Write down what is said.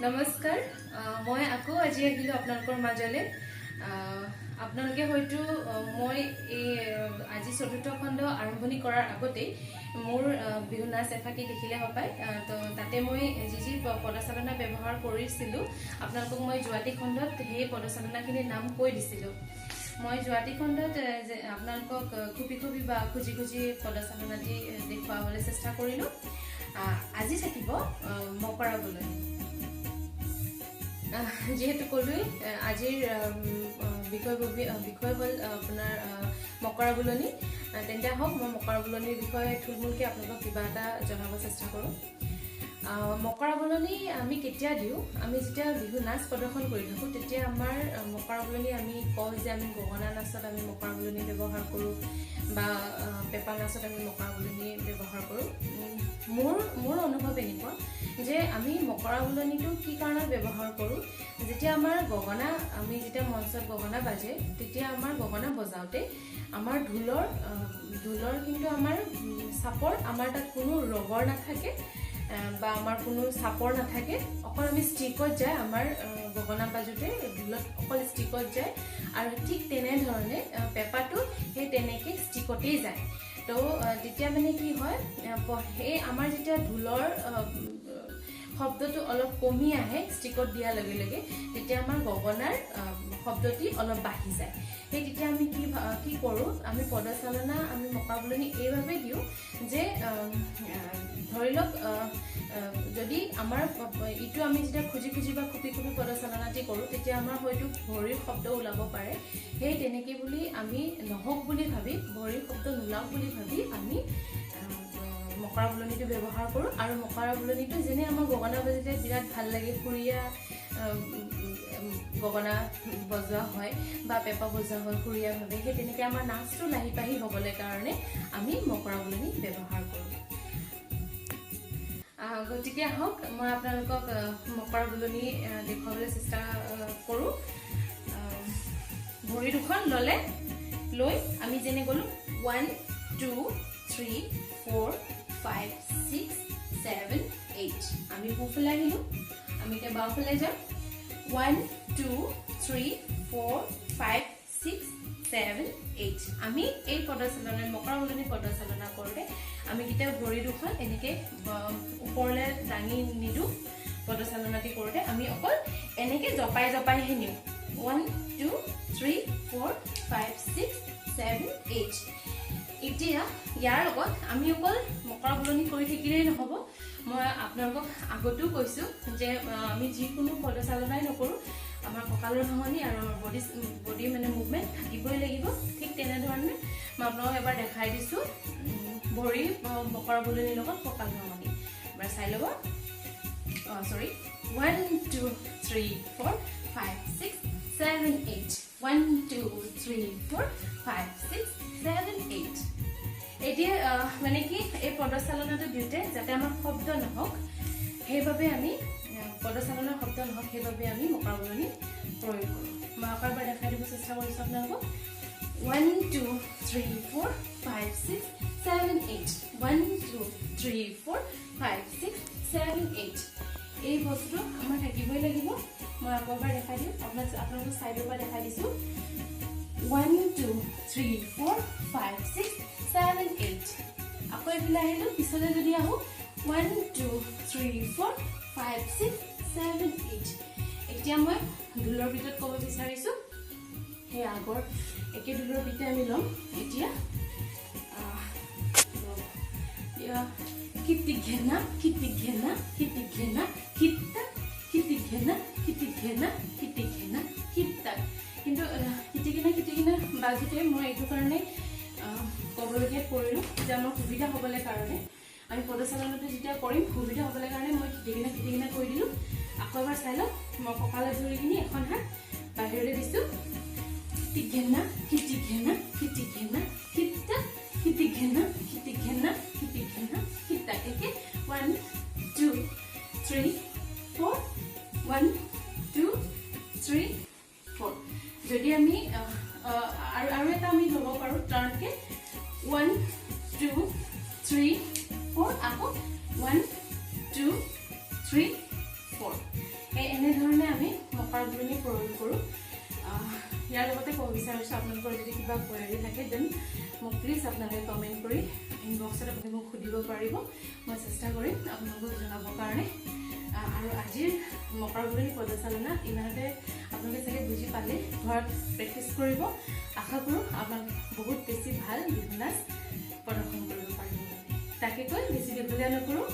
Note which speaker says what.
Speaker 1: নমস্কাৰ, মই আকৌ আজি আহিলোঁ আপোনালোকৰ মাজলৈ। আপোনালোকে হয়তো মই এই আজি চতুৰ্থ খণ্ড আৰম্ভণি কৰাৰ আগতেই মোৰ বিহু নাচ এফাকি দেখিলে হপায়। তো তাতে মই যি যি পদচালনা ব্যৱহাৰ কৰিছিলোঁ, আপোনালোকক মই যোৱাটি খণ্ডত সেই পদচালনাখিনিৰ নাম কৈ দিছিলোঁ। মই যোৱাটি খণ্ডত যে আপোনালোকক খুপি খুপি বা খুজি খুজি পদচালনাটি দেখুৱাবলৈ চেষ্টা কৰিলোঁ। আজি থাকিব মকৰা বুলনি। যিহেতু ক'লোৱেই, আজিৰ বিষয় হ'ল আপোনাৰ মকৰা বুলনি। তেন্তে আহক, মই মকৰা বুলনিৰ বিষয়ে থুলমূলকৈ আপোনালোকক কিবা এটা জনাব চেষ্টা কৰোঁ। মকৰা বুলনি আমি কেতিয়া দিওঁ? আমি যেতিয়া বিহু নাচ প্ৰদৰ্শন কৰি থাকোঁ, তেতিয়া আমাৰ মকৰা বুলনি আমি কওঁ যে আমি গগনা নাচত আমি মকৰা বুলনি ব্যৱহাৰ কৰোঁ বা পেঁপা নাচত আমি মকৰা বুলনি ব্যৱহাৰ কৰোঁ। মোৰ অনুভৱ এনেকুৱা যে আমি মকৰা বুলনিটো কি কাৰণত ব্যৱহাৰ কৰোঁ, যেতিয়া আমাৰ গগনা, আমি যেতিয়া মঞ্চত গগনা বাজে, তেতিয়া আমাৰ গগনা বজাওঁতে আমাৰ ঢোলৰ কিন্তু আমাৰ চাপৰ, আমাৰ তাত কোনো ৰগৰ নাথাকে বা আমাৰ কোনো চাপৰ নাথাকে। অকল আমি ষ্টিকত যায়, আমাৰ গগনা বাজোতে ঢোলত অকল ষ্টিকত যায় আৰু ঠিক তেনেধৰণে পেঁপাটো সেই তেনেকৈ ষ্টিকতেই যায়। তো তেতিয়া মানে কি হয়, সেই আমাৰ যেতিয়া ঢোলৰ শব্দটো অলপ কমি আহে ষ্টিকত দিয়াৰ লগে লগে, তেতিয়া আমাৰ গগনাৰ শব্দটি অলপ বাঢ়ি যায়। সেই তেতিয়া আমি কি কৰোঁ, আমি পদচালনা, আমি মকৰা বুলনি এইবাবে দিওঁ যে ধৰি লওক, যদি আমাৰ ইটো আমি যেতিয়া খুজি খুজি বা খুপি খুপি পদচালনাটি কৰোঁ, তেতিয়া আমাৰ হয়তো ভৰিৰ শব্দ ওলাব পাৰে। সেই তেনেকৈ বুলি আমি নহওক বুলি ভাবি, ভৰিৰ শব্দ নোলাওক বুলি ভাবি আমি মকৰা বুলনিটো ব্যৱহাৰ কৰোঁ। আৰু মকৰা বুলনিটো যেনে আমাৰ গগনা বাজিলে বিৰাট ভাল লাগে, সুৰীয়া গগনা বজোৱা হয় বা পেঁপা বজোৱা হয় সুৰীয়াভাৱে, সেই তেনেকৈ আমাৰ নাচটো লাহি পাহি হ'বলৈ কাৰণে আমি মকৰা বুলনি ব্যৱহাৰ কৰোঁ। গতিকে আহক, মই আপোনালোকক মকৰা বুলনি দেখুৱাবলৈ চেষ্টা কৰোঁ। ভৰি দুখন ল'লে, লৈ আমি যেনে গ'লোঁ 1, 2, 3, 4, 5, 6, 7, 8। আমি সোঁফালে আহিলোঁ, আমি এতিয়া বাওঁফালে যাম। 1, 2, 3, 4, 5, 6, 7, 8। আমি এই পদচালনা, মকৰা বুলনি পদচালনা কৰোঁতে আমি কেতিয়াও ভৰি দুখন এনেকৈ ওপৰলৈ দাঙি নিদিওঁ। পদচালনাটি কৰোঁতে আমি অকল এনেকৈ জপাই জপাইহে নিওঁ, 1, 2, 3, 4, 5, 6, 7, 8। এতিয়া ইয়াৰ লগত আমি অকল মকৰা বুলনি কৰি থাকিলেই নহ'ব। মই আপোনালোকক আগতেও কৈছোঁ যে আমি যিকোনো পদচালনাই নকৰোঁ, আমাৰ কঁকালৰ ভাঙনি আৰু বডি মানে মুভমেণ্ট থাকিবই লাগিব। ঠিক তেনেধৰণে মই আপোনালোকক এবাৰ দেখাই দিছোঁ, ভৰি মকৰা বুলনিৰ লগত কঁকাল ভাঙনি এবাৰ চাই ল'ব। চৰি, 1, 2, 3, 4, 5, 6, 7, 8, 1, 2, 3, 4, 5, 6, 7, 8। এতিয়া মানে কি, এই পদচালনাটো দিওঁতে যাতে আমাৰ শব্দ নহওক, সেইবাবে আমি পদচালনাৰ শব্দ নহওক, সেইবাবে আমি মকৰা বুলনি প্ৰয়োগ কৰোঁ। মই আকৌ এবাৰ দেখাই দিব চেষ্টা কৰিছোঁ আপোনালোকক। 1, 2, 3, 4, 5, 6, 7, 8, 1, 2, 3, 4, 5, 6, 7, 8। এই বস্তুটো আমাৰ থাকিবই লাগিব। মই আকৌ এবাৰ দেখাই দিম আপোনাক, আপোনালোকক ছাইডৰ পৰা দেখাই দিছোঁ। 1, 2, 3, 4, 5, 6, 7, 8। আকৌ এইফালে আহিলোঁ, পিছলৈ যদি আহোঁ, 1, 2, 3, 4, 5, 6, 7, 8। এতিয়া মই ঢোলৰ ভিতৰত ক'ব বিচাৰিছোঁ, সেই আগৰ একে ঢোলৰ বিটে আমি ল'ম এতিয়া। খিটি ঘেনা খিটি ঘেনা খিটি ঘেনা খিতা খিটি ঘেনা খিটি ঘেনা খিটি ঘেনা খিতা। কিন্তু খিটি ঘেনা খিটি ঘেনা বাজোতে মই এইটো কাৰণে ক'বলগীয়াত পৰিলোঁ যে আমাৰ সুবিধা হ'বলৈ কাৰণে, আমি পদচালনাটো যেতিয়া কৰিম সুবিধা হ'বলৈ কাৰণে মই খিটি ঘেনা খিটি ঘেনা কৰি দিলোঁ। আকৌ এবাৰ চাই লওক, মই কঁকালত ধৰি কিনি এখন হাত বাহিৰলৈ দিছোঁ। খিটি ঘেনা খিটি ঘেনা খিটি ঘেনা খিতা খিটি ঘেনা খিটি ঘেনা খিটি ঘেনা খিতা। একে 1, 2, 3, 4, 1, 2, 3, 4। যদি আমি আৰু এটা আমি ল'ব পাৰোঁ টাৰ্ণকে, 1, 2, 3, 4, আকৌ 1, 2, 3, 4। এই এনেধৰণে আমি মকৰা বুলনি প্ৰয়োগ কৰোঁ। ইয়াৰ লগতে ক'ব বিচাৰিছোঁ, আপোনালোকৰ যদি কিবা কোৱাৰী থাকে, then মোক প্লিজ আপোনালোকে কমেণ্ট কৰি ইনবক্সত আপুনি মোক সুধিব পাৰিব। মই চেষ্টা কৰিম আপোনালোকক জনাবৰ কাৰণে। আৰু আজিৰ মকৰা বুলনি পদচালনা ইমানতে। আপোনালোকে চাগে বুজি পালে। ঘৰত প্ৰেক্টিচ কৰিব। আশা কৰোঁ আপোনাক বহুত বেছি ভাল বিহু নাচ প্ৰদৰ্শন কৰিব পাৰিব। তাকে কৈ বেছি দীঘলীয়া নকৰোঁ।